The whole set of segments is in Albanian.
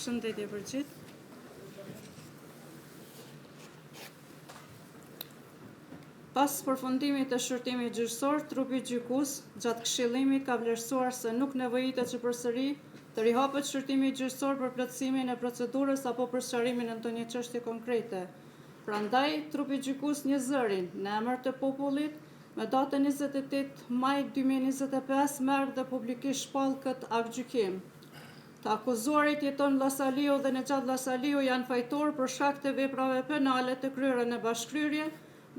Përshëndetje për gjithë. Pas përfundimit të shqyrtimit gjyqësor, trupi gjykues, gjatë këshillimit ka vlerësuar se nuk nevojitet që përsëri të rihapet shqyrtimi gjyqësor për plotësimin e procedurës apo për sqarimin e ndonjë çështje konkrete. Prandaj, trupi gjykues njëzëri, në emër të popullit, me datën 28 maj 2025 merr dhe publikisht shpall këtë aktgjykim. Të akuzuarit Jeton Vllasaliu dhe Nexhat Vllasaliu janë fajtorë për shkak të veprave penale të kryera në bashkëkryerje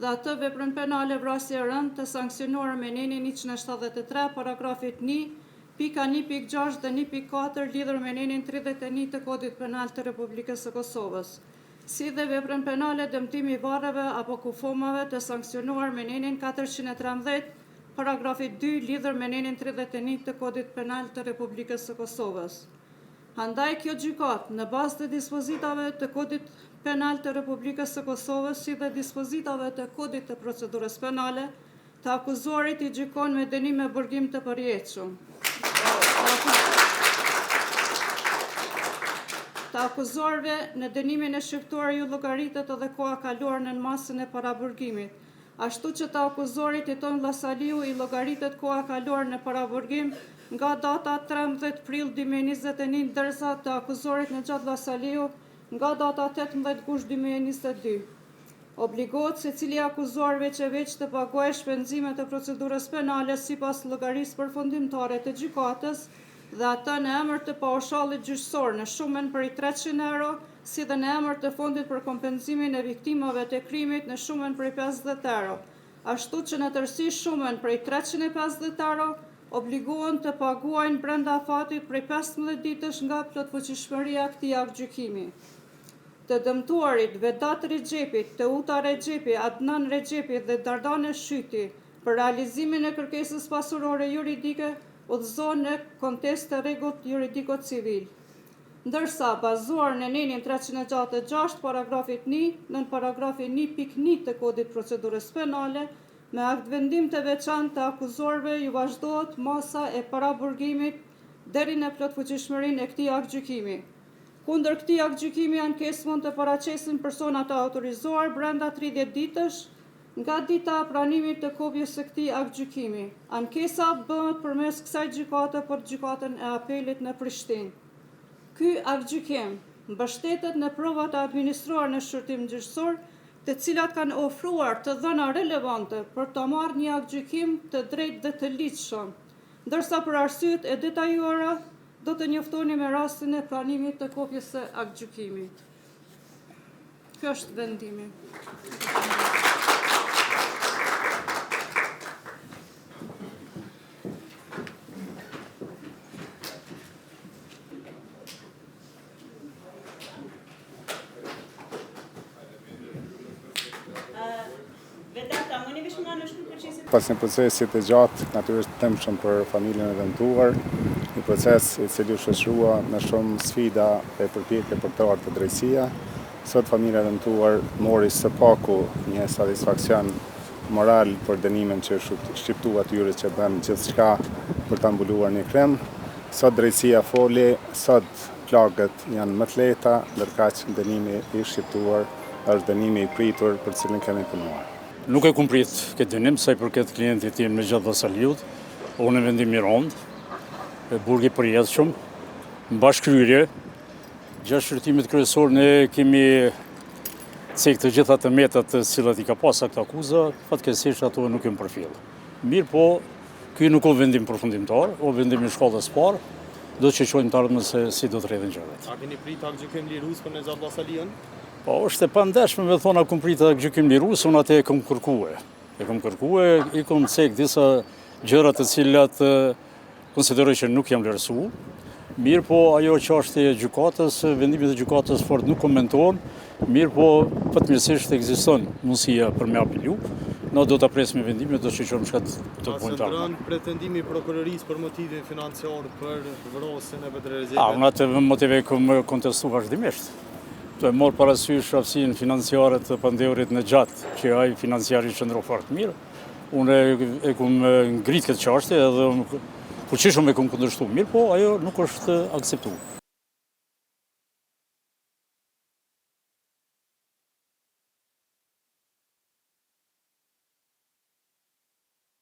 dhe atë veprën penale vrasje e rëndë të sanksionuar me nenin 173 paragrafit 1, pika 1.6 dhe 1.4 lidhur me nenin 31 të Kodit Penal të Republikës së Kosovës, si dhe veprën penale dëmtimi i varreve apo kufomave të sanksionuar me nenin 413 paragrafi 2 lidhur me nenin 31 të Kodit Penal të Republikës së Kosovës. Andaj kjo gjykatë, në bazë të dispozitave të Kodit Penal të Republikës së Kosovës, si dhe dispozitave të Kodit të Procedurës Penale, të akuzuarit i gjykon me dënim me burgim të përjetshëm. Të akuzuarve në dënimin e shqiptuar ju llogaritet edhe koha kaluar nën masën e paraburgimit, ashtu që të akuzuarit Jeton Vllasaliu i llogaritet koha e kaluar në paraburgim nga data 13 prill 2021, ndërsa të akuzuarit Nexhat Vllasaliu nga data 18 gusht 2022. Obligohet secili i akuzuar veç e veç të paguajë shpenzimet e procedurës penale sipas llogarisë përfundimtare të gjykatës dhe atë në emër të paushallit gjyqësor në shumën prej 300 euro, si dhe në emër të Fondit për kompensimin e viktimave të krimit në shumën prej 50 euro, ashtu që në tërësi shumën prej 350 euro obligohen të paguajnë brenda afatit prej 15 ditësh nga plotfuqishmëria e këtij aktgjykimi. Të dëmtuarit Vedat Rexhepi, Teuta Rexhepi, Adnan Rexhepi dhe Dardane Shyti për realizimin e kërkesës pasurore juridike udhëzohen në kontest të rregullt juridiko-civil. Ndërsa, bazuar në nenin 366, paragrafit 1, nën paragrafi 1.1 të Kodit Procedurës Penale, me aktvendim të veçantë të akuzuarve ju vazhdohet masa e paraburgimit deri në plotfuqishmërinë e këtij aktgjykimi. Kundër këtij aktgjykimi ankesë mund të paraqesin persona të autorizuar brenda 30 ditësh nga dita e pranimit të kopjes së këtij aktgjykimi. Ankesa bëhet përmes kësaj gjykate për gjykatën e apelit në Prishtinë. Ky aktgjykim mbështetet në provat e administruar në shqyrtim gjyqësor, të cilat kanë ofruar të dhëna relevante për të marrë një aktgjykim të drejtë dhe të ligjshëm, ndërsa për arsyet e detajuara do të njoftoni me rastin e pranimit të kopjes së aktgjykimit. Ky është vendimi. Pas një procesi të gjatë, natyrisht të dhimbshëm për familjen e dëmtuar, një proces i cili u shoqërua me shumë sfida e përpjekje për të ardhur te drejtësia, sot familja e dëmtuar mori së paku një satisfaksion moral për dënimin që u shqiptua atyre që bënë gjithçka për ta mbuluar një krim. Sot drejtësia foli, sot plagët janë më të lehta, ndërkaq dënimi i shqiptuar është dënimi i pritur për të cilin kemi punuar. Nuk e kum prit këtë dënim sa i përket klientit tim Nexhat Vllasaliut, unë vendim i rëndë, burg i përjetshëm, në bashkëkryerje, gjatë shqyrtimit kryesor ne kemi cek të gjitha të metat të cilat i ka pas aktakuza, fatkeqësisht ato nuk janë përfill. Mirëpo, ky nuk o vendim përfundimtar, o vendim i shkallës parë, do të shikojmë të ardhmen se si do të rrjedhin gjërat. A keni prit aktgjykim lirues për Nexhat Vllasaliun? Po, është e pandershme me thonë a kum prit aktgjykim lirues, unë atë e kom kërkue. E kom kërkue, i kom cek disa gjëra të cilat konsideroj që nuk janë vlerësu. Mirëpo, ajo që është e gjykatës, vendimet e gjykatës fort nuk komentohen, mirëpo, fatmirësisht ekziston mundësia për me apelu. Na do të presim vendimet, do të shikojmë çka të A bëjmë të ardhmen. qëndron pretendimi i prokurorisë për motivin financiar për vrasjen e Bedri A, Rexhepit? unë atë motiv e kom kontestu vazhdimisht. Të e marrë parasysh aftësinë financiare të pandehurit Nexhat, që ai financiarisht qëndron fort mirë. Unë e kum ngrit këtë çështje edhe fuqishëm e kum kundërshtu. Mirëpo, ajo nuk është akceptu.